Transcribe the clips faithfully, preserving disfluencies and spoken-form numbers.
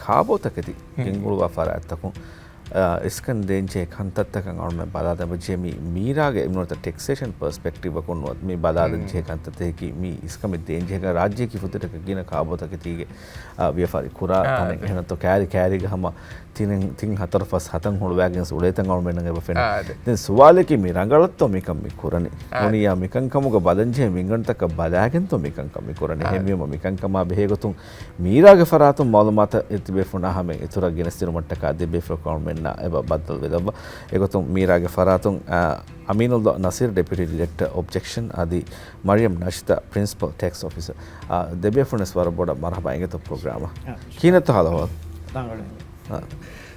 ކާބޯތަކެތި ގެންގުޅުވާ ފަރާތްތަކުން، އާ، އިސްކަން ދޭންޖެހޭ ކަންތައްތަކަށް އަޅުމެން ބަލާލަން ޖެހޭ މީ މީރާގެ އެމްނުވަތަ ޓެކްސޭޝަން ޕަރސްޕެކްޓިވްއަކުން ނުވަތަ މީ ބަލާލަން ޖެހޭ ކަންތައްތަކަކީ މީ އިސްކަމެއް ދޭންޖެހޭ ރާއްޖެއަކީ ފުދޭވަރަކަށް ގިނަ ކާބޯތަކެތީގެ، އާ، ވިޔަފާރި ކުރާ ތަނެއް. އެހެންނަތޯ ކައިރި ކައިރީގަ ހަމަ ތިނެއް، ތިން ހަތަރު ފަސް ހަތަން ހުޅުވާގެން އުޅޭތަން އަޅުމެންނަށް އެބަ ފެނޭ. ދެން ސުވާލަކީ މި ރަނގަޅަށްތޯ މިކަން މި ކުރަނީ؟ އާ. ހުނިޔާ މިކަންކަމުގަ ބަލަންޖެހޭ މިންގަނޑުތަކަށް ބަލާގެންތޯ މިކަންކަން މި ކުރަނީ؟ އާ. އެހެންވީމަ މިކަންކަމާ ބެހޭގޮތުން މީރާގެ ފަރާތުން މައުލޫމާތު ތިބޭފުޅުންނާ ހަމަ އިތުރަށް ގެނެސްދިނުމަށްޓަކާ ދެބޭފުޅަކު އަޅުމެންނާ އެބަ ބައްދަލުވެލައްވާ. އެގޮތުން މީރާގެ ފަރާތުން، އާ، އަމީނުއްލާ ނަސީރު ޑެޕިއުޓީ ޑިރެކްޓަރ އޮބްޖެކްޝަން އަދި މަރިޔަމް ނަޝިދާ ޕްރިންސިޕަލް ޓެކްސް އޮފިސަރ. އާ، ދެބޭފުޅުންވެސް ވަރަށް ބޮޑަށް މަރުހަބާ އިނގޭތޯ ޕްރޮގްރާމަށް. އާ. ކިހިނެއްތޯ ހާލު އަހުވާލު؟ ރަނގަޅު. އާ.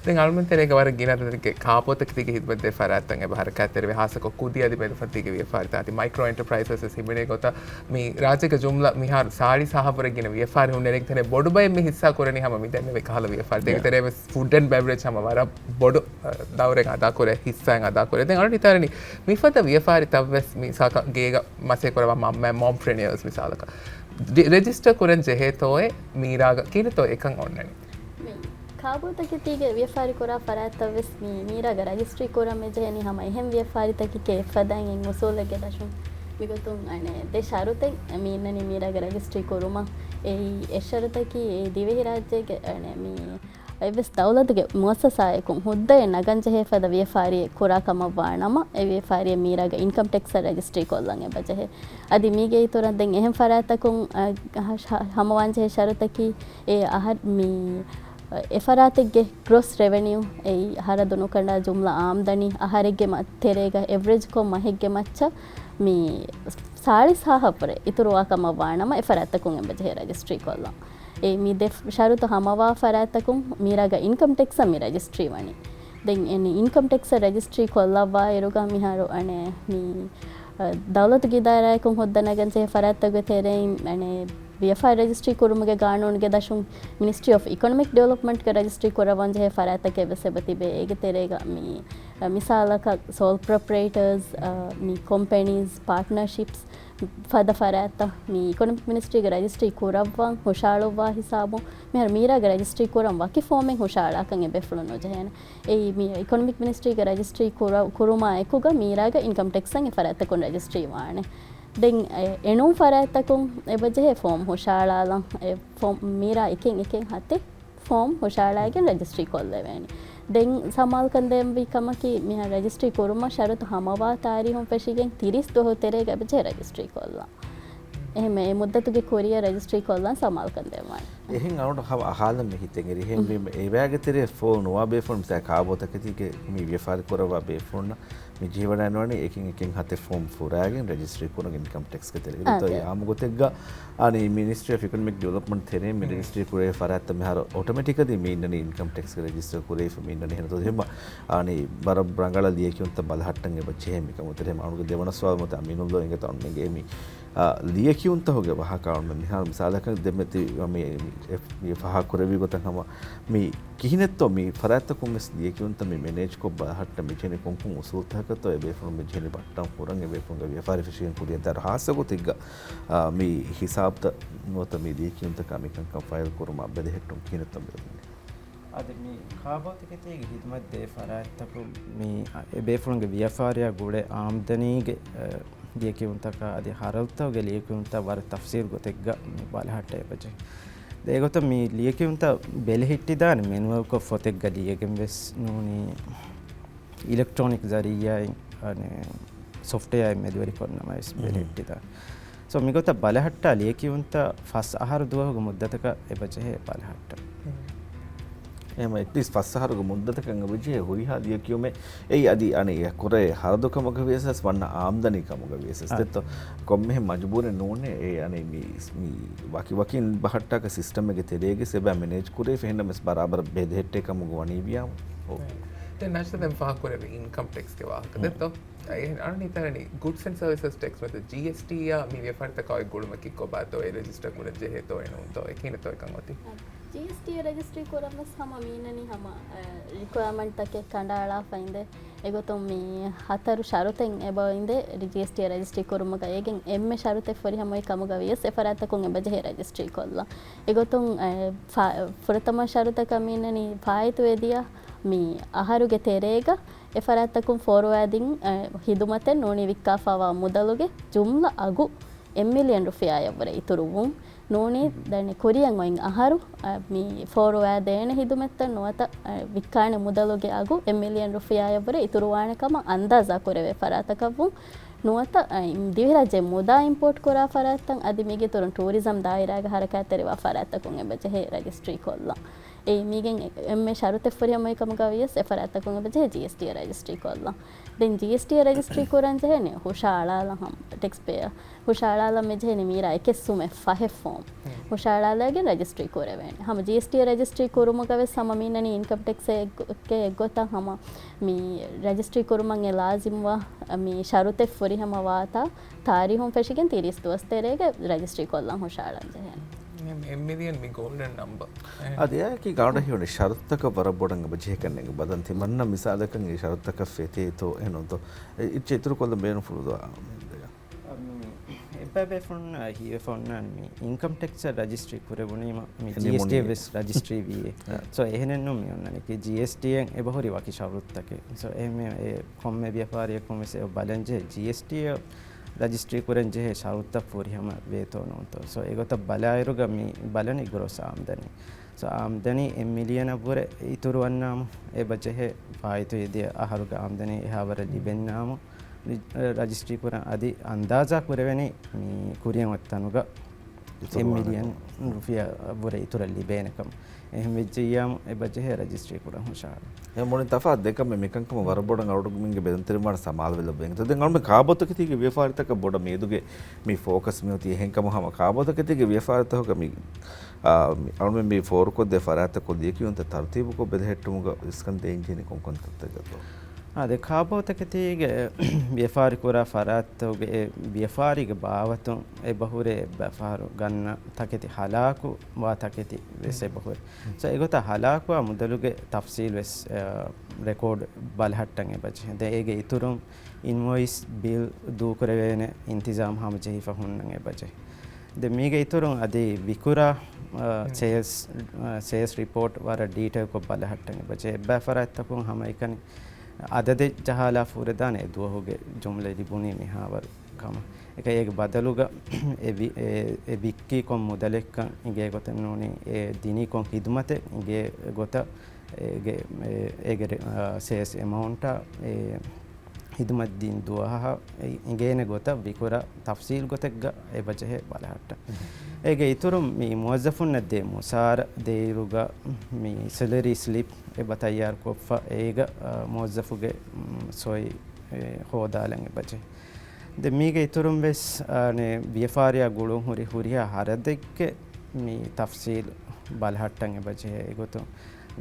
ދެން އަޅުމެން ތެރޭގަ ވަރަށް ގިނަ ތަނެއްގެ ކާބޯތަކެތީގެ ހިދުމަތްދޭ ފަރާތްތައް އެބަ ހަރަކާތްތެރިވޭ، ހާއްސަކޮށް ކުދި އަދި މެދުފަތީގެ ވިޔަފާރިތައް އަދި މައިކްރޯ އެންޓަޕްރައިޒަސް ވެސް ހިމެނޭ ގޮތަށް މި ރާއްޖޭގެ ޖުމްލަ މިހާރު ސާޅީސް ހާހަށްވުރެ ގިނަ ވިޔަފާރި ހުންނަނީ ތަނެއް ބޮޑު ބައެއް މި ހިއްސާ ކުރަނީ ހަމަ މި ދެންނެވި ކަހަލަ ވިޔަފާރި. ދެން ތެރޭ ވެސް ފުޑް އެންޑް ބެވްރޭޖް ހަމަ ވަރަށް ބޮޑު، އަ، ދައުރެއް އަދާކުރޭ، ހިއްސާއެއް އަދާކުރޭ. ދެން އަޅުގަނޑު ހިތާ މިފަދަ ވިޔަފާރިތައް ވެސް މި ސާކަ ގޭގަ މަސޭ ކުރައްވާ މަ-، މަ-، މޮމްޕްރެނިއުއާސް މިސާލަކަށް ރެ-، ރެޖިސްޓަރ ކުރަން ޖެހޭތޯއޭ މީރާގަ ކިހިނެއްތޯ އެކަން އޮންނަނީ؟ މި ކާބޯތަކެތީގެ ވިޔަފާރި ކުރާ ފަރާތްތައް ވެސް މި މީރާގަ ރަޖިސްޓްރީ ކުރަން މި ޖެހެނީ ހަމަ އެހެން ވިޔަފާރިތަކެކޭ އެއްފަދައިން އެއް އުސޫލެއްގެ ދަށުން. މިގޮތުން އަނެއް ދެ ޝަރުތެއް މި އިންނަނީ މީރާގަ ރަޖިސްޓްރީ ކުރުމަށް. އެއީ އެއް ޝަރުތަކީ އެ ދިވެހިރާއްޖޭގެ އަނެއް މި އެއްވެސް ދައުލަތުގެ މުއައްސަސާއަކުން ހުއްދައެއް ނަގަން ޖެހޭ ފަދަ ވިޔަފާރިއެއް ކުރާ ކަމަށް ވާނަމަ، އެ ވިޔަފާރިއެއް މީރާގަ އިންކަމް ޓެކްސަށް ރަޖިސްޓްރީ ކޮށްލަން އެބަ ޖެހޭ. އަދި މީގެ އިތުރަށް ދެން އެހެން ފަރާތްތަކުން، އަ، ހަ-، ހަ-، ހަމަވާން ޖެހޭ ޝަރުތަކީ، އެ އަހަރު މި، އެ ފަރާތެއްގެ ގްރޮސް ރެވެނިއު، އެއީ ހަރަދު ނުކަނޑާ ޖުމްލަ އާމްދަނީ، އަހަރެއްގެ މަ-، ތެރޭގަ އެވްރެޖްކޮށް މަހެއްގެ މައްޗަށް މި ސާޅީސް ހާހަށްވުރެ އިތުރުވާ ކަމަށް ވާނަމަ، އެ ފަރާތްތަކުން އެބަ ޖެހޭ ރަޖިސްޓްރީ ކޮށްލަން. އެ މި ދެ ޝަރުތު ހަމަވާ ފަރާތްތަކުން މީރާގަ އިންކަމް ޓެކްސަށް މި ރަޖިސްޓްރީ ވަނީ. ދެން އެން އިންކަމް ޓެކްސަށް ރަޖިސްޓްރީ ކޮށްލައްވާއިރުގަ މިހާރު އަނެއް މި، އަ، ދައުލަތުގެ އިދާރާއަކުން ހުއްދަ ނަގަން ޖެހޭ ފަރާތްތަކުގެ ތެރެއިން އަނެއް ވިޔަފާރި ރަޖިސްޓްރީ ކުރުމުގެ ގާނޫނުގެ ދަށުން މިނިސްޓްރީ އޮފް އިކޮނޮމިކް ޑިވެލޮޕްމަންޓްގެ ރަޖިސްޓްރީ ކުރައްވަން ޖެހޭ ފަރާތްތަކެއް ވެސް އެބަ ތިބޭ. އޭގެ ތެރޭގަ މި، އަ، މިސާލަކަށް ސޯލް ޕްރޮޕްރައިޓަރސް، އަ، މި ކޮމްޕެނީސް، ޕާޓްނަރޝިޕްސް، ފަދަ ފަރާތްތައް މި އިކޮނޮމިކް މިނިސްޓްރީގެ ރަޖިސްޓްރީ ކުރައްވަން ހުށައަޅުއްވާ ހިސާބުން މިހާރު މީރާގެ ރަޖިސްޓްރީ ކުރަން ވަކި ފޯމެއް ހުށައަޅާކަން އެބޭފުޅުން ނުޖެހޭނެ. އެއީ މި އިކޮނޮމިކް މިނިސްޓްރީގެ ރަޖިސްޓްރީ ކުރ-، ކުރުމާ އެކުގަ މީރާގެ އިންކަމް ޓެކްސްއަށް އެ ފަރާތްތަކުން ރަޖިސްޓްރީ ވާނެ. ދެން އެ އެނޫން ފަރާތްތަކުން އެބަޖެހޭ ފޯމް ހުށައަޅާލަން. އެ ފޯމް މީރާ އެކެއް އެކެއް ހަތެއް ފޯމް ހުށައަޅާގެން ރަޖިސްޓްރީ ކޮށްލެވޭނެ. ދެން ސަމާލުކަން ދޭންވީ ކަމަކީ، މިހާ ރަޖިސްޓްރީ ކުރުމަށް ޝަރުތު ހަމަވާ ތާރީހުން ފެށިގެން ތިރީސް ދުވަހު ތެރޭގަ އެބަޖެހޭ ރަޖިސްޓްރީ ކޮށްލާ. އެހެން އެ މުއްދަތުގެ ކުރިއަށް ރަޖިސްޓްރީ ކޮށްލާން ސަމާލުކަން ދޭންވާނެ. އެހެން އަޅުގަނޑު ހަމަ އަހާލަން މި ހިތެއް އެރި. އެހެންވީމަ އެ ވައިގެ ތެރޭ ފޯމް ނުވާ ބޭފުޅުން، މިސާލަކަށް ކާބޯތަކެތީގެ މި ވިޔަފާރި ކުރައްވާ ބޭފުޅުންނަށް މި ޖެހިވަޑައިނުވާނީ އެކިން އެކިން ހަތެއް ފޯމް ފުރާގެން ރަޖިސްޓްރީ ކުރުން އިންކަމް ޓެކްސްގެ ތެރޭގަ. އާ، ދެން އެ އާންމު ގޮތެއްގަ އަނި މިނިސްޓްރީ އޮފް އިކޮނޮމިކް ޑިވެލޮޕްމަންޓް ތެރޭ މި ރަޖިސްޓްރީ ކުރެވޭ ފަރާތްތައް މިހާރު އޮޓޮމެޓިކަލީ މި އިންނަނީ އިންކަމް ޓެކްސްގެ ރަޖިސްޓަރ ކުރެވިފަ މި އިންނަނީ. އެހެންތޯ އެހެން އަނި ވަރަށް ރަނގަޅަށް ލިޔެކިޔުންތައް ބަލަހައްޓަން އެބަ ޖެހޭ މިކަމުގެ ތެރޭ. އަޅުގަނޑުގެ ދެވަނަ ސުވާލު މަތި އަމީނުއްލާ އިނގޭތޯ އަޅުގަނޑު އެނގޭ މި، އާ، ލިޔެކިޔުންތަކުގެ ވާހަކަ އަޅުގަނޑު މިހާރު މިސާލަކަށް ދެންމެ ތި-، މި އެ-، އެ ފާހަގަ ކުރެއްވި ގޮތަށް ހަމަ މި ކިހިނެއްތޯ މި ފަރާތްތަކުން ވެސް ލިޔެކިޔުންތައް މި މެނޭޖްކޮށް ބަލަހައްޓަން މި ޖެހެނީ ކޮންކޮން އުސޫލްތަކަކަށްތޯ އެ ބޭފުޅުން މި ޖެހެނީ ބައްޓަން ކުރަން އެ ބޭފުޅުންގެ ވިޔަފާރި ފެށިގެން ކުރިޔަށް ދާއިރު ހާއްސަ ގޮތެއްގަ، އާ، މި ހިސާބުތައް ނުވަތަ މި ލިޔެކިޔުންތަކާ މިކަންކަން ފައިލް ކުރުމަށް ބެލެހެއްޓުން ކިހިނެއްތޯ މި އޮތީ. އަދި މި ކާބޯތަކެތީގެ ހިދުމަތް ދޭ ފަރާތްތަކުން މި އެ ބޭފުޅުންގެ ވިޔަފާރިއާ ގުޅޭ އާމްދަނީގެ، އަ، ލިޔެކިޔުންތަކާ އަދި ހަރަދުތަކުގެ ލިޔެކިޔުންތައް ވަރަށް ތަފްސީލް ގޮތެއްގަ މި ބަލަހައްޓަ އެބަޖެހޭ. ދެ އެގޮތަށް މި ލިޔެކިޔުންތައް ބެލެހެއްޓިދާނެ މެނުއަލްކޮށް ފޮތެއްގަ ލިޔެގެން ވެސް ނޫނީ، އިލެކްޓްރޯނިކް ޒަރީއާއިން، އަނެ، ސޮފްޓްވެއާއިން މެދުވެރިކޮށްނަމަވެސް މް. ބެލެހެއްޓިދާނެ. ސޯ، މިގޮތަށް ބަލަހައްޓާ ލިޔެކިޔުންތައް ފަސް އަހަރު ދުވަހުގެ މުއްދަތަކަށް އެބަޖެހޭ ބަލަހައްޓަން. އެހެން އެޓްލީސްޓް ފަސް އަހަރުގެ މުއްދަތަކަށް އެބަޖެހޭ ހުރިހާ ލިޔެކިޔުމެއް. އެއީ އަދި އަނެއް ކުރޭ ހަރަދު ކަމުގަ ވިޔަސް ވަންނަ އާމްދަނީ ކަމުގަ ވިޔަސް. އާ. ދެއްތޯ ކޮންމެހެން މަޖުބޫރެއް ނޫނޭ. އެ އަނެއް މި، މި ވަކި ވަކިން ބަހައްޓާކަށް ސިސްޓަމެއްގެ ތެރޭގެ ސެބާ މެނޭޖް ކުރެވިފަ އެހެންނަމަވެސް ބަރާބަރަށް ބެލެހެއްޓޭ ކަމުގަ ވަނީ ވިޔާމު. އޯ. އެ. ދެން ނަޝްތަ ދެން ފާހަގަކުރެވި އިންކަމް ޓެކްސްގެ ވާހަކަ ދެއްތޯ؟ އަޅަނީ ތަރަނީ ގުޑްސް އެންޑް ސަރވިސަސް ޓެކްސް ނުވަތަ ޖީއެސްޓީއާ މި ވިޔަފާރިތަކާ އޮތް ގުޅުމަކީ ކޮބާތޯ އެ ރެޖިސްޓަރ ކުރަން ޖެހޭތޯ އެ ނޫންތޯ އެކީނެތޯ އެކަން އޮތީ. ޖީއެސްޓީ ރެޖިސްޓްރީ ކުރަން ވެސް ހަމަ މީނަނީ ހަމަ ރިކުއަރމަންޓްތަކެއް ކަނޑައަޅާފަ އިނދެ އެގޮތުން މި ހަތަރު ޝަރުތެއް އެބަ އިނދެ ޖީއެސްޓީ ރެޖިސްޓްރީ ކުރުމުގަ އޭގެން އެންމެ ޝަރުތެއް ފުރިހަމަ އޮތް ކަމުގަ ވިޔަސް އެ ފަރާތްތަކުން އެބަޖެހޭ ރެޖިސްޓްރީ ކޮށްލަން. އެގޮތުން އެ، ފާ-، ފުރަތަމަ ޝަރުތަކަށް މީނަނީ ފާއިތުވެދިޔަ މި އަހަރުގެ ތެރޭގަ އެ ފަރާތްތަކުން ފޯރުވާދިން، އެ، ހިދުމަތެއް ނޫނީ ވިއްކާފަވާ މުދަލުގެ ޖުމްލަ އަގު އެއް މިލިއަން ރުފިޔާއަށްވުރެ އިތުރުވުން. ނޫނީ ދަނީ ކުރިއަށް އޮތް އަހަރު، އަ، މި ފޯރުވާދޭނެ ހިދުމަތްތައް ނުވަތަ، އަ، ވިއްކާނެ މުދަލުގެ އަގު އެއް މިލިއަން ރުފިޔާއަށްވުރެ އިތުރުވާނެ ކަމަށް އަންދާޒާ ކުރެވޭ ފަރާތަކަށްވުން. ނުވަތަ، އަ، ދިވެހިރާއްޖެ މުދާ އިމްޕޯޓް ކުރާ ފަރާތްތައް އަދި މީގެ އިތުރުން ޓޫރިޒަމް ދާއިރާގެ ހަރަކާތްތެރިވާ ފަރާތްތަކުން އެބަޖެހޭ ރަޖިސްޓްރީ ކޮށްލަން. އެ މީގެން އެ-، އެންމެ ޝަރުތެއް ފުރިހަމަވި ކަމުގަ ވިޔަސް އެ ފަރާތްތަކުން އެބަޖެހޭ ޖީއެސްޓީ ރަޖިސްޓްރީ ކޮށްލަން. ދެން ޖީއެސްޓީ ރަޖިސްޓްރީ ކުރަން ޖެހޭނެ ހުށައަޅާލަން ހަމަ ޓެކްސް ޕޭޔަރ ހުށައަޅާލަން މިޖެހެނީ މީރާ އެކެއް ސުމެއް ފަހެއް ފޯމް. ހުށައަޅާލައިގެން ރަޖިސްޓްރީ ކުރެވޭނެ. ހަމަ ޖީއެސްޓީ ރަޖިސްޓްރީ ކުރުމުގަ ވެސް ހަމަ މީނަނީ އިންކަމް ޓެކްސް އެއްގޮ-، އެއްގޮތަށް ހަމަ މި ރަޖިސްޓްރީ ކުރުމަށް އެ ލާޒިމްވާ މި ޝަރުތެއް ފުރިހަމަ ވާތާ ތާރީހުން ފެށިގެން ތިރީސް ދުވަސް ތެރޭގަ ރަޖިސްޓްރީ ކޮށްލަން ހުށައަޅަން ޖެހޭނެ. އެމް-، އެއް މިލިއަން މި ގޯލްޑެން ނަމްބަ. އަދި އެއާއެކީ ގާޑަށް ހިވަނީ ޝަރުތުތަކަށް ވަރަށް ބޮޑަށް އެބަ ޖެހޭކަން ނޭނގެ ބަލަން ތިމަންނަ މިސާލަކަށް އެ ޝަރުތުތަކަށް ފެތޭތޯ އެހެންނުތޯ؟ އެ އިއްޗެއް އިތުރުކޮށްލަން ބޭނުންފުޅުދާ. އެއްބައިބޭފުން ހީވެފަ އޮންނާން މި އިންކަމް ޓެކްސް ރަޖިސްޓްރީ ކުރެވުނީމަ މި ޖީއެސްޓީ ވެސް ރަޖިސްޓްރީ ވީ. ސޯ އެހެނެއްނު މި އޮންނަނީ ޖީއެސްޓީއެއް އެބަހުރި ވަކި ޝަރުތުތަކެއް. ސޯ އެހެން އެ ކޮންމެ ވިޔަފާރިއަކުން ވެސް އެ ބަލަން ޖެހޭ ޖީއެސްޓީއަށް ރަޖިސްޓްރީ ކުރަން ޖެހޭ ޝަރުތައް ފުރިހަމަ ވޭތޯ ނޫންތޯ. ސޯ އެގޮތަށް ބަލާއިރުގަ މި ބަލަނީ ގްރޮސް އާމްދަނީ. ސޯ އާމްދަނީ އެއް މިލިއަނަށްވުރެ އިތުރުވަންނާމު އެބަ ޖެހޭ ފާއިތުވެދިޔަ އަހަރުގެ އާމްދަނީ އެހާވަރަށް ލިބެންނާމު ރަޖިސްޓްރީ ކުރަން އަދި އަންދާޒާ ކުރެވެނީ މި ކުރިއަށް އޮތް ތަނުގަ އެއް މިލިއަން ރުފިޔާ ވުރެ އިތުރަށް ލިބޭނެ ކަމަށް. އެހެން ވެއްޖެއްޔާމު އެބަ ޖެހޭ ރަޖިސްޓްރީ ކުރަން ހުށަހަޅަން. އެ މުޅިން ތަފާތު ދެކަމެއް މިކަންކަމަށް ވަރަށް ބޮޑަށް އަޅުގަނޑުމެންގެ ބެލުންތެރިން ވަރަށް ސަމާލުވެލައްވައިގެން. ދެން އަޅުމެން ކާބޯތަކެތީގެ ވިޔަފާރިތަކަށް ބޮޑަށް މިއަދުގެ މި ފޯކަސް މިއޮތީ އެހެންކަމުން ހަމަ ކާބޯތަކެތީގެ ވިޔަފާރިތަކުގަ މި، އާ، މި އަޅުމެން މި ފޯރުކޮށްދޭ ފަރާތްތަކުން ލިޔެކިޔުންތައް ތަރުތީބުކޮށް ބެލެހެއްޓުމުގަ އިސްކަން ދޭންޖެހެނީ ކޮންކޮން ތަކެތިތަކެއްތޯ؟ އާދެ، ކާބޯތަކެތީގެ ވިޔަފާރި ކުރާ ފަރާތްތަކުގެ އެ ވިޔަފާރީގެ ބާވަތުން އެބަހުރޭ އެއްބަފަހަރު ގަންނަ ތަކެތި ހަލާކު ވާ ތަކެތި ވެސް އެބަހުރޭ. ސޯ އެގޮތަށް ހަލާކުވާ މުދަލުގެ ތަފްސީލް ވެސް، އަ، ރެކޯޑް ބަލަހައްޓަން އެބަޖެހޭ. ދެން އޭގެ އިތުރުން އިންވޮއިސް ބިލް ދޫކުރެވޭނެ އިންތިޒާމް ހަމަޖެހިފަ ހުންނަން އެބަޖެހޭ. ދެން މީގެ އިތުރުން އަދި ވިކުރާ، އަ، ސޭލްސް، އަ، ސޭލްސް ރިޕޯޓް ވަރަށް ޑީޓެއިލްކޮށް ބަލަހައްޓަން އެބަޖެހޭ. އެއްބައި ފަރާތްތަކުން ހަމައެކަނި އަދަދެއް ޖަހާލާ ފުރެދާނެ އެ ދުވަހުގެ ޖުމްލަ ލިބުނީ މިހާވަރު ކަމަށް. އެކަ އޭގެ ބަދަލުގަ އެ ވި-، އެ، އެ ވިއްކީ ކޮން މުދަލެއްކަން އިނގޭ ގޮތެއް ނޫނީ، އެ ދިނީ ކޮން ހިދުމަތެއް އިނގޭ ގޮތަށް އޭގެ، އެ، އޭގެ ރެ-، އާ، ސޭލްސް އެމައުންޓާ އެ ހިދުމަތް ދިން ދުވަހަށް އެ އިނގޭނެ ގޮތަށް ވިކުރާ ތަފްސީލް ގޮތެއްގަ އެބަޖެހޭ ބަލަހައްޓަން. އޭގެ އިތުރުން މި މުވައްޒަފުންނަށް ދޭ މުސާރަ ދޭއިރުގަ މި ސެލަރީ ސްލިޕް އެބަ ތައްޔާރުކޮށްފަ އޭގަ، އާ، މުވައްޒަފުގެ، މް، ސޮއި، އެ، ހޯދާލަން އެބަޖެހޭ. ދެން މީގެ އިތުރުން ވެސް، އާނެ، ވިޔަފާރިއާ ގުޅުން ހުރި ހުރިހާ ހަރަދެއްގެ މި ތަފްސީލް ބަލަހައްޓަން އެބަޖެހޭ. އެގޮތުން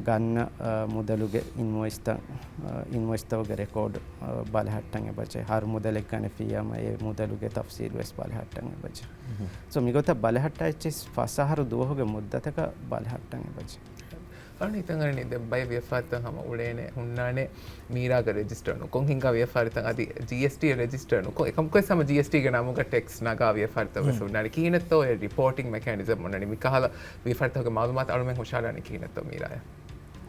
ގަންނަ، އާ، މުދަލުގެ އިންވޮއިސްތައް، އާ، އިންވޮއިސްތަކުގެ ރެކޯޑް، އާ، ބަލަހައްޓަން އެބަޖެހޭ. ހަރު މުދަލެއް ގަނެފިއްޔާމަ އެ މުދަލުގެ ތަފްސީލް ވެސް ބަލަހައްޓަން އެބަޖެހޭ. ސޯ މިގޮތަށް ބަލަހައްޓާ އެއްޗެއް ފަސް އަހަރު ދުވަހުގެ މުއްދަތަކަށް ބަލަހައްޓަން އެބަޖެހޭ. އަޅުން ހިތަށް އަރަނީ ދެން ބައެއް ވިޔަފާރިތައް ހަމަ އުޅޭނެ ހުންނާނެ މީރާގަ ރެޖިސްޓަރ ނުކޮށް ހިނގާ ވިޔަފާރިތައް އަދި ޖީއެސްޓީ ރެޖިސްޓަރ ނުކޮށް އެކަމަކުވެސް ހަމަ ޖީއެސްޓީގެ ނަމުގަ ޓެކްސް ނަގާ ވިޔަފާރިތައް ވެސް ހުންނާނެ. ކިހިނެއްތޯ އެ ރިޕޯޓިން މެކޭނިޒަމް އޮންނަނީ؟ މިކަހަލަ ވިޔަފާރިތަކުގެ މައުލޫމާތު އަޅުމެން ހުށަހަޅާނީ ކިހިނެއްތޯ މީރާޔަށް؟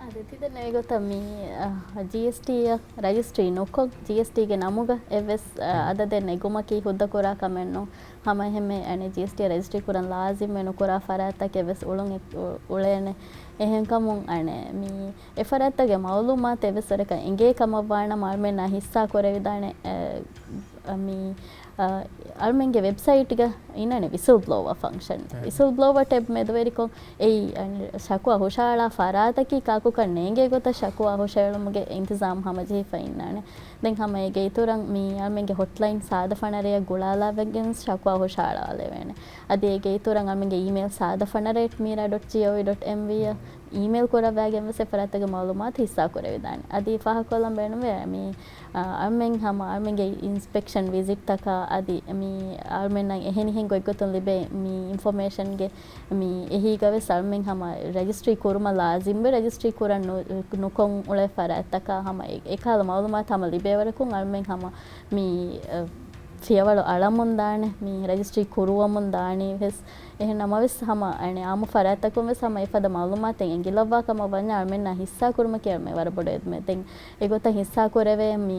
އާދެ، ތިދެން އެގޮތަށް މި، އަ، ޖީއެސްޓީއަށް ރަޖިސްޓްރީ ނުކޮށް، ޖީއެސްޓީގެ ނަމުގަ އެއްވެސް، އަ، އަދަދެއް ނެގުމަކީ ހުއްދަ ކުރާ ކަމެއް ނޫން. ހަމަ އެހެންމެ އަނެ ޖީއެސްޓީ ރަޖިސްޓްރީ ކުރަން ލާޒިމްވެ ނުކުރާ ފަރާތްތަކެއް ވެސް އުޅުން އެ-، އު-، އުޅޭނެ. އެހެންކަމުން އަނެ މި އެ ފަރާތްތަކުގެ މައުލޫމާތު އެއްވެސް ވަރަކަށް އެނގޭ ކަމަށް ވާނަމަ އަޅުމެންނާ ހިއްސާ ކުރެވިދާނެ، އެ، އަ، މި، އަ، އަޅުމެންގެ ވެބްސައިޓްގަ އިންނާނެ ވިސަލް ބްލޯވާ ފަންކްޝަން. އެ. ވިސަލް ބްލޯވާ ޓެބް މެދުވެރިކޮށް އެއީ، އަނެ، ޝަކުވާ ހުށައަޅާ ފަރާތަކީ ކާކުކަން ނޭނގޭ ގޮތަށް ޝަކުވާ ހުށައެޅުމުގެ އިންތިޒާމް ހަމަޖެހިފަ އިންނާނެ. ދެން ހަމަ އޭގެ އިތުރަށް މި އަޅުމެންގެ ހޮޓްލައިން ސާދަ ފަނަރަޔަށް ގުޅާލާވެގެން ޝަކުވާ ހުށައަޅާލެވޭނެ. އަދި އޭގެ އިތުރަށް އަޅުމެންގެ އީމެއިލް ސާދަ ފަނަރަ އެޓް މީރާ ޑޮޓް ޖީއޯވީ ޑޮޓް އެމްވީ އަށް އީމެއިލް ކުރައްވާގެން ވެސް އެފަރާތްތަކުގެ މައުލޫމާތު ހިއްސާ ކުރެވިދާނެ. އަދި ފާހަގަކޮށްލަން ބޭނުންވޭ، މި، އަ، އަޅުމެން ހަމަ އަޅުމެންގެ އިންސްޕެކްޝަން ވިޒިޓްތަކާ އަދި މި އަޅުމެންނަށް އެހެނިހެން ގޮތްގޮތުން ލިބޭ މި އިންފޮމޭޝަންގެ މި އެހީގަ ވެސް އަޅުމެން ހަމަ ރަޖިސްޓްރީ ކުރުމަށް ލާޒިމްވެ، ރަޖިސްޓްރީ ކުރަން ނު-، ނުކޮށް އުޅޭ ފަރާތްތަކާ ހަމަ އެ-، އެކަހަލަ މައުލޫމާތު ހަމަ ލިބޭވަރަކުން އަޅުމެން ހަމަ މި، އަ، ފިޔަވަޅު އަޅަމުން ދާނެ، މި ރަޖިސްޓްރީ ކުރުވަމުން ދާނީ ވެސް. އެހެން ނަމަވެސް ހަމަ އަނެއް އާއްމު ފަރާތްތަކުން ވެސް ހަމަ އެފަދަ މައުލޫމާތެއް އެނގިލައްވާ ކަމަށް ވަންޏާ އަޅުމެންނާ ހިއްސާ ކުރުމަކީ އަޅުމެން ވަރަށް ބޮޑު އެދުމެއް. ދެން އެގޮތަށް ހިއްސާ ކުރެވޭ މި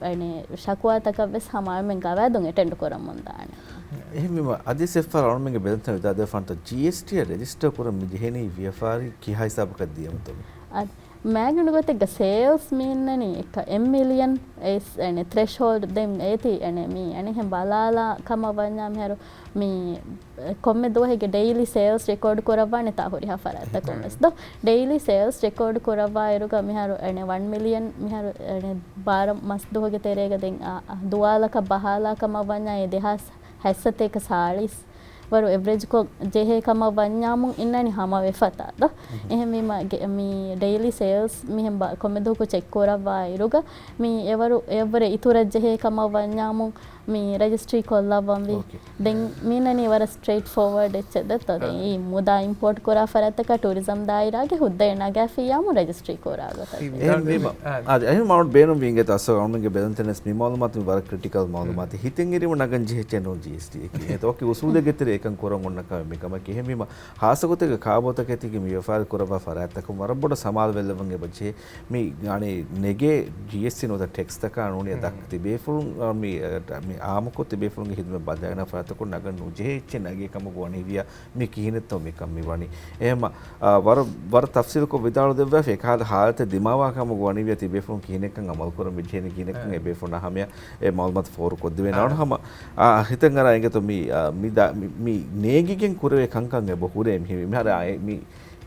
އަނެއް ޝަކުވާތަކަށް ވެސް ހަމަ އަޅުމެން ގަވާއިދުން އެޓެންޑް ކުރަމުން ދާނެ. އެހެންވީމަ، އަދި ސެފާ އަޅުމެންގެ ބެލެންތައް ވިދާދެފާންތޯ، ޖީއެސްޓީއަށް ރެޖިސްޓަރ ކުރަން މި ޖެހެނީ ވިޔަފާރި ކިހާ ހިސާބަކަށް ދިޔަމުތޯ މި؟ އަދި މާގަނޑު ގޮތެއްގަ ސޭލްސް މި އިންނަނީ އެކަ އެއް މިލިއަން އެސް އެނެ ތްރެޝްހޯލްޑް ދެން އޭތި އެނެ މި އެނެހެން ބަލާލާ ކަމަށް ވަންޏާ މިހާރު މި ކޮންމެ ދުވަހެއްގެ ޑެއިލީ ސޭލްސް ރެކޯޑް ކުރައްވާނެ ތާ ހުރިހާ ފަރާތްތަކުން ވެސް ދޯ. ޑެއިލީ ސޭލްސް ރެކޯޑް ކުރައްވާ އިރުގަ މިހާރު އެނެ ވަން މިލިއަން މިހާރު އެނެ ބާރަ މަސް ދުވަހުގެ ތެރޭގަ ދެން އާ، އާ، ދުވާލަކަށް ބަހާލާ ކަމަށް ވަންޏާ އެ ދެހާސް ހައްސަތޭކަ ސާޅީސް ވަރު އެވްރެޖްކޮށް ޖެހޭ ކަމަށް ވަންޏާމު އިންނަނީ ހަމަ ވެފަތާ ދޯ. އެހެންވީމަ ގެ-، މި ޑެއިލީ ސޭލްސް މިހެން ބަ-، ކޮންމެ ދުވަހަކު ޗެކް ކުރައްވާ އިރުގަ މި އެވަރު އެއަށްވުރެ އިތުރަށް ޖެހޭ ކަމަށް ވަންޏާމު މި ރަޖިސްޓްރީ ކޮށްލައްވަންވީ. އޯކޭ. ދެން މި އިންނަނީ ވަރަށް ސްޓްރެއިޓް ފޯވަޑް އެއްޗެއް ދޯ. ދެން އާ. އީ މުދާ އިމްޕޯޓް ކުރާ ފަރާތަކަށް ޓޫރިޒަމް ދާއިރާގެ ހުއްދައެއް ނަގާފިއްޔާމު ރަޖިސްޓްރީ ކުރާ ގޮތަށް. އެހެންވީމަ، އާ. އާ، އެހެން މައުންޓް ބޭނުންވީ އިނގޭތޯ އަސްވަރު އަޅުމެންގެ ބެލެންތެން ވެސް މި މައުލޫމާތު މި ވަރަށް ކްރިޓިކަލް މައުލޫމާތެއް. ހިތެއް އެރިވުން ނަގަން ޖެހިއްޗެއް ނޫން ޖީއެސްޓީއަކީ. އެހެންތޯ އޮކި އުސޫލެއްގެ ތެރޭ އެކަން ކުރަން އޮންނަ ކަމެއް މިކަމަކީ. އެހެންވީމަ، ހާއްސަގޮތެއްގެ ކާބޯތަކެތީގެ މި ވިޔަފާރި ކުރައްވާ ފަރާތްތަކުން ވަރަށް ބޮޑަށް ސަމާލުވެލައްވަން އެބަޖެހޭ. މި އަނެއް ނެގޭ ޖީއެސްޓީ ނުވަތަ ޓެކްސްތަކާ ނޫނީ ދައްކަ ތިބޭފުޅުން، އާ، މި، އާ، މި އާއްމުކޮށް ތިބޭފުޅުންގެ ހިދުމަތް ބަލާގަންނަ ފަރާތްތަކުން ނަގަން ނުޖެހޭ އެއްޗެއް ނަގޭ ކަމަށް ވަނީވިޔާ މި ކިހިނެއްތޯ މިކަން މި ވަނީ. އެހެމަ، އާ، ވަރަށް، ވަރަށް ތަފްސީލުކޮށް ވިދާޅު ދެއްވާފި އެކަހަލަ ހާލަތެއް ދިމާވާ ކަމަށް ވަނީވިޔާ ތިބޭފުޅުން ކިހިނެއްކަން އަމަލު ކުރަން ވެއްޖެހެނީ ކިހިނެއްކަން އެބޭފުޅުންނާ ހަމަޔަށް އެ މައުލޫމާތު ފޯރުކޮށްދެވޭނެ. އަޅު ހަމަ، އާ، ހިތަށް އަރާ އިނގޭތޯ މި، އާ، މި ދާ-، މި، މި ނޭނގިގެން ކުރެވޭ ކަންކަން އެބަ ހުރޭ މި، މިހާރު އާ، އެ މި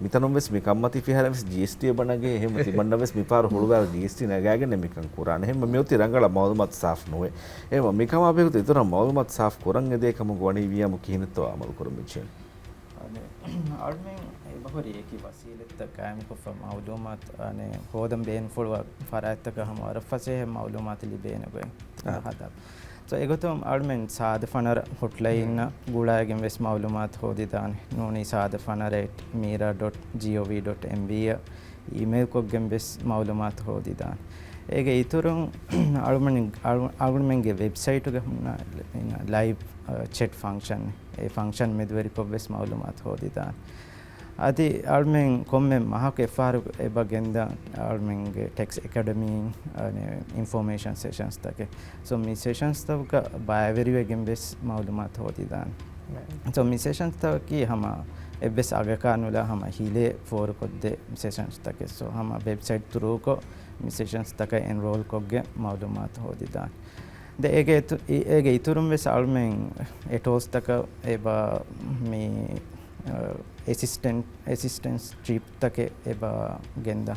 މިތަނުން ވެސް މި ކަންމަތީ ފިހާރަ ވެސް ޖީއެސްޓީ އެބަ ނަގޭ. އެހެން ތިމަންނަ ވެސް މިފަހަރު ހުޅުވާލަ ޖީއެސްޓީ ނަގާގެން މިކަން ކުރާނެ. އެހެން މިއޮތީ ރަނގަޅަށް މައުލޫމާތު ސާފު ނުވޭ. އެހެން މިކަމާ ބެހޭގޮތުން އިތުރަށް މައުލޫމާތު ސާފު ކުރަން އެދޭ ކަމަށް ވަނީ ވިޔާމު ކިހިނެއްތޯ އަމަލު ކުރަން ވެއްޖެ. އަދި އަޅުމެން އެބަހުރި އެކި ވަސީލަތްތައް ގާއިމުކޮށްފަ މައުލޫމާތު އަނެއް ހޯދަން ބޭނުންފުޅުވާ ފަރާތްތަކަށް ހަމަ ވަރަށް ފަސޭހަ މައުލޫމާތު ލިބޭނެ ގޮތް އާ. ހަދާ. ސޯ، އެގޮތުން އަޅުމެން ސާދަ ފަނަރަ ހޮޓްލައިންއަށް ގުޅައިގެން ވެސް މައުލޫމާތު ހޯދިދާނެ. ނޫނީ ސާދަ ފަނަރަ އެޓް މީރާ ޑޮޓް ޖީއޯވީ ޑޮޓް އެމްވީ އަށް އީމެއިލްކޮށްގެން ވެސް މައުލޫމާތު ހޯދިދާނެ. އޭގެ އިތުރުން އަޅުމެން، އަޅު-، އަޅުމެންގެ ވެބްސައިޓުގަ ހުންނަ ލައިވް، އަ، ޗެޓް ފަންކްޝަން، އެ ފަންކްޝަން މެދުވެރިކޮށް ވެސް މައުލޫމާތު ހޯދިދާނެ. އަދި އަޅުމެން ކޮންމެ މަހަކު އެއްފަހަރު އެބަ ގެންދާ އަޅުމެންގެ ޓެކްސް އެކަޑަމީން، އަ، އިންފޮމޭޝަން ސެޝަންސްތަކެއް. ސޯ، މި ސެޝަންސްތަކުގަ ބައިވެރިވެގެން ވެސް މައުލޫމާތު ހޯދިދާނެ. ސޯ، މި ސެޝަންސްތަކަކީ ހަމަ އެއްވެސް އަގަކާ ނުލާ ހަމަ ހިލޭ ފޯރުކޮށްދޭ ސެޝަންސްތަކެއް. ސޯ، ހަމަ ވެބްސައިޓް ތުރޫކޮށް މި ސެޝަންސްތަކަށް އެންރޯލްކޮށްގެން މައުލޫމާތު ހޯދިދާނެ. ދެ އޭގެ އިތު-، އޭގެ އިތުރުން ވެސް އަޅުމެން އެޓޯލްސްތަކަށް އެބަ މި، އަ، އެސިސްޓެންޓް، އެސިސްޓެންސް ޓްރިޕްތަކެއް އެބަ ގެންދާ.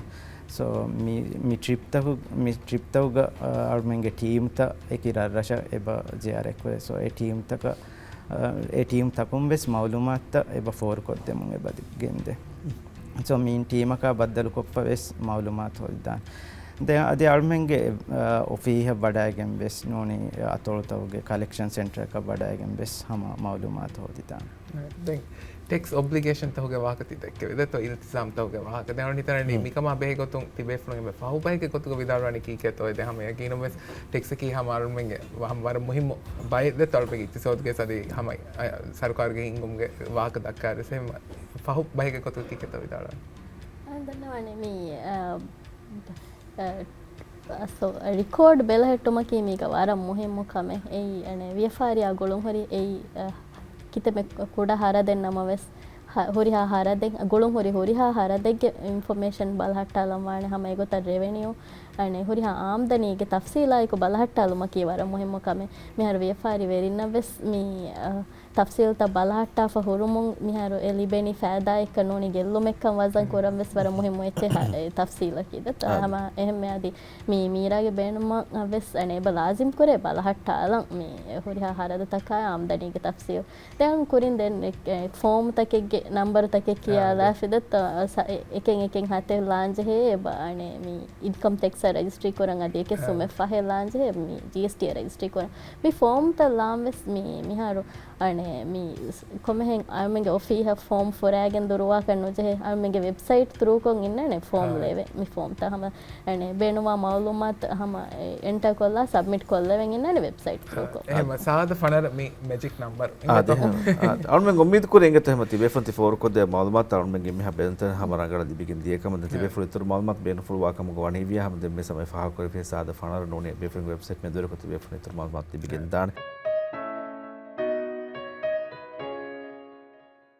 ސޯ، މި، މި ޓްރިޕްތަކު-، މި ޓްރިޕްތަކުގަ، އަ، އަޅުމެންގެ ޓީމްތައް އެކި ރަށްރަށަށް އެބަ ޒިޔާރަތްކުރޭ. ސޯ، އެ ޓީމްތަކަށް، އަ، އެ ޓީމްތަކުން ވެސް މައުލޫމާތުތައް އެބަ ފޯރުކޮށްދެމުން އެބަ ގެންދޭ. ސޯ، މިއިން ޓީމަކާ ބައްދަލުކޮށްފަ ވެސް މައުލޫމާތު ހޯދިދާނެ. ދެން އަދި އަޅުމެންގެ، އަ، އޮފީހަށް ވަޑައިގެން ވެސް ނޫނީ އަތޮޅުތަކުގެ ކަލެކްޝަން ސެންޓަރަކަށް ވަޑައިގެން ވެސް ހަމަ މައުލޫމާތު ހޯދިދާނެ. ދެން ޓެކްސް އޮބްލިގޭޝަންތަކުގެ ވާހަކަ ތި ދެއްކެވި. ދެއްތޯ އިލްތިޒާމްތަކުގެ ވާހަކަ. ދެން އަޅުން ހިތަނަނީ މިކަމާ ބެހޭ ގޮތުން ތިބޭފުޅުން އެންމެ ފަހު ބައެއްގެ ގޮތުގަ ވިދާޅުވަނީ ކީކޭތޯ؟ ދެ ހަމަ ޔަގީނުން ވެސް ޓެކްސަކީ ހަމަ އަޅުމެންގެ ވަ-، ހަމަ ވަރަށް މުހިއްމު ބައެއް ދެއްތޯ އަޅުމެންގެ އިޤްތިޞާދުގެ ސަދީ ހަމަ، އަ، ސަރުކާރުގެ ހިންގުމުގެ ވާހަކަ ދައްކާ އަރިސެ ހަމަ ފަހު ބައެއްގެ ގޮތުގަ ކީކޭތޯ ވިދާޅުވަނީ؟ އަ، ދަންނަވާނެ މި، އަ، އަ، ސޯ، ރިކޯޑް ބެލެހެއްޓުމަކީ މީގަ ވަރަށް މުހިއްމު ކަމެއް. އެއީ، އަނެ، ވިޔަފާރިއާ ގުޅުންހުރި އެއީ، އަ، ކިތަމެ ކުޑަ ހަރަދެއް ނަމަވެސް، ހަ-، ހުރިހާ ހަރަދެއް، ގުޅުންހުރި ހުރިހާ ހަރަދެއްގެ އިންފޮމޭޝަން ބަލަހައްޓާލަން ވާނެ. ހަމަ އެގޮތަށް ރެވެނިއު، އަނެ، ހުރިހާ އާމްދަނީގެ ތަފްސީލާއެކު ބަލަހައްޓާލުމަކީ ވަރަށް މުހިއްމު ކަމެއް. މިހާރު ވިޔަފާރި ވެރިންނަށް ވެސް މި، އަ، ތަފްސީލްތައް ބަލަހައްޓާފަ ހުރުމުން މިހާރު އެ ލިބެނީ ފައިދާއެއްކަން ނޫނީ، ގެއްލުމެއްކަން ވަޒަން ކުރަން ވެސް ވަރަށް މުހިއްމު އެއްޗެއް ހަ-، އެ ތަފްސީލަކީ. ދެއްތަ؟ އާ. ހަމަ އެހެންމެ އަދި މި މީރާގެ ބޭނުމަށް ވެސް އަނެއް އެބަ ލާޒިމް ކުރޭ ބަލަހައްޓާލަން މި ހުރިހާ ހަރަދުތަކާ އާމްދަނީގެ ތަފްސީލް. ދެން ކުރިން ދެން އެ-، އެ ފޯމްތަކެއްގެ ނަންބަރުތަކެއް ކިޔާލާފި ދެއްތަ؟ ސަ-، އެ-، އެކެއް އެކެއް ހަތެއް ލާންޖެހޭ އެބަ އަނެއް މި އިންކަމް ޓެކްސް ރަޖިސްޓްރީ ކުރަން އަދި އެކެއް ސުމެއް ފަހެއް ލާންޖެހޭ މި ޖީއެސްޓީ ރަޖިސްޓްރީ ކުރަން. މި ފޯމްތައް ލާން ވެސް މި މިހާރު އަނެއް މި ކޮމެހެން އަޅުމެންގެ އޮފީހަށް ފޯމް ފުރާގެން ދުރުވާކަށް ނުޖެހޭ. އަޅުމެންގެ ވެބްސައިޓް ތްރޫކޮށް އިންނާނެ ފޯމް އާ. ލެވެ. މި ފޯމްތައް ހަމަ އަނެއް ބޭނުންވާ މައުލޫމާތު ހަމަ އެންޓަރ ކޮށްލާ ސަބްމިޓް ކޮށްލެވެން އިންނާނެ ވެބްސައިޓް ތްރޫކޮށް. އެހެން ސާދަ ފަނަރަ މި މެޖިކް ނަމްބަރު. އާ، އިނގޭތޯ؟ ދެހެން. އާ، އަޅުމެން އުއްމީދު ކުރޭ އިނގޭތޯ ހަމަ ތިބޭފުން ތި ފޯރުކޮށްދޭ މައުލޫމާތު އަޅުމެންގެ މިހާ ބެލުންތެރިން ހަމަ ރަނގަޅަށް ލިބިގެން ދިޔަކަމަށް. ދެން ތިބޭފުން އިތުރު މައުލޫމާތު ބޭނުންފުޅުވާ ކަމުގަ ވަނީވިޔާ ހަމަ ދެން މި ސަމައި ފާހަގަކުރެވިފައި ސާދަ ފަނަރަ ނޫނީ ބޭފުންގެ ވެބްސައިޓް މެދުވެރިކޮށް ތިބޭފުން އިތުރު މައުލޫމާތު ލިބިގެން ދާނެ.